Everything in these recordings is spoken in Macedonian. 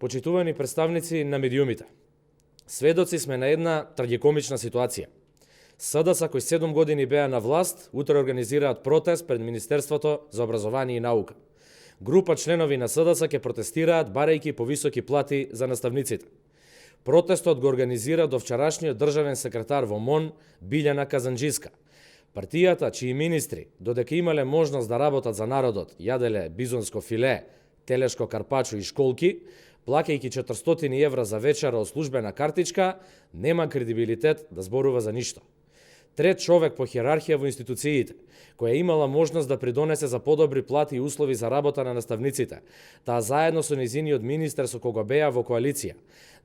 Почитувани представници на медиумите, сведоци сме на една трагикомична ситуација. СДС, кои 7 години беа на власт, утре организираат протест пред Министерството за образование и наука. Група членови на СДС ќе протестираат барајќи повисоки плати за наставниците. Протестот го организира довчерашниот државен секретар во МОН Билјана Казанџиска. Партијата, чии министри, додека имале можност да работат за народот, јаделе бизонско филе, телешко карпачо и школки, плаќајќи 400 евра за вечера од службена картичка, нема кредибилитет да зборува за ништо. Трет човек по хиерархија во институциите, која имала можност да придонесе за подобри плати и услови за работа на наставниците, таа заедно со низиниот министер со кога беа во коалиција,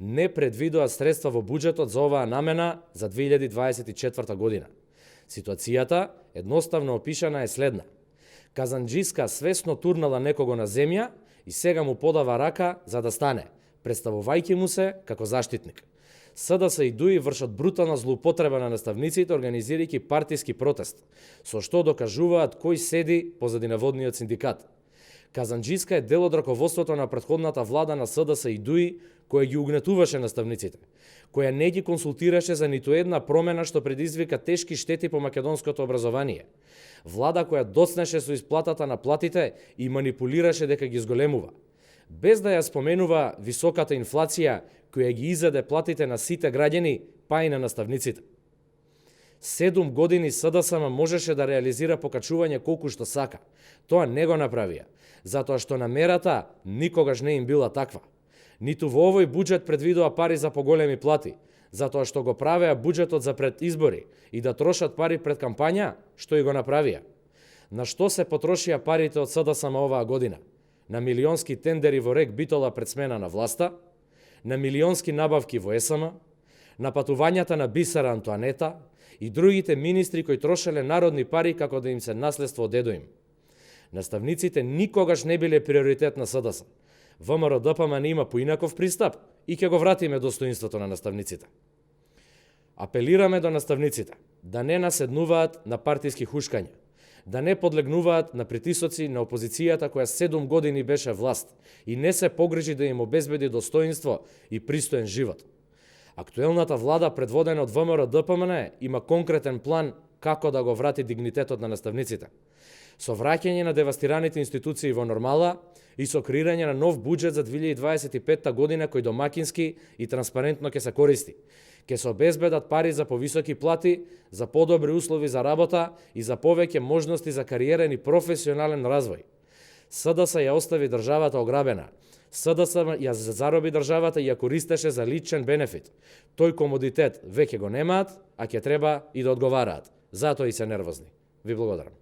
не предвидоа средства во буџетот за оваа намена за 2024 година. Ситуацијата, едноставно опишана, е следна. Казанџиска свесно турнала некого на земја и сега му подава рака за да стане, представувајќи му се како заштитник. СДС и ДУИ вршат брутална злоупотреба на наставниците, организирајќи партиски протест, со што докажуваат кој седи позади наводниот синдикат. Казанџиска е дел од раководството на претходната влада на СДС и ДУИ, која ги угнетуваше наставниците, која не ги консултираше за ниту една промена што предизвика тешки штети по македонското образование. Влада која доцнеше со исплатата на платите и манипулираше дека ги зголемува, без да ја споменува високата инфлација која ги изеде платите на сите граѓани, па и на наставниците. 7 години СДСМ можеше да реализира покачување колку што сака. Тоа не го направија, затоа што намерата никогаш не им била таква. Ниту во овој буџет предвидува пари за поголеми плати, затоа што го правеа буџетот за пред избори и да трошат пари пред кампања, што и го направија. На што се потрошија парите од СДСМ оваа година? На милионски тендери во РЕК Битола пред смена на власта, на милионски набавки во ЕСМ, на патувањата на Бисера Антоанета и другите министри кои трошеле народни пари како да им се наследство од дедо им. Наставниците никогаш не биле приоритет на СДС. ВМРО ДПМН има поинаков пристап и ќе го вратиме достоинството на наставниците. Апелираме до наставниците да не наседнуваат на партиски хушкања, да не подлегнуваат на притисоци на опозицијата која 7 години беше власт и не се погрижи да им обезбеди достоинство и пристоен живот. Актуелната влада, предводена од ВМРО ДПМН, има конкретен план како да го врати дигнитетот на наставниците. Со враќање на девастираните институции во нормала и со креирање на нов буџет за 2025 година кој домакински и транспарентно ќе се користи. Ќе се обезбедат пари за повисоки плати, за подобри услови за работа и за повеќе можности за кариерен и професионален развој. СДС ја остави државата ограбена. СДС ја зароби државата и ја користеше за личен бенефит. Тој комодитет веќе го немаат, а ќе треба и да одговараат. Затоа и се нервозни. Ви благодарам.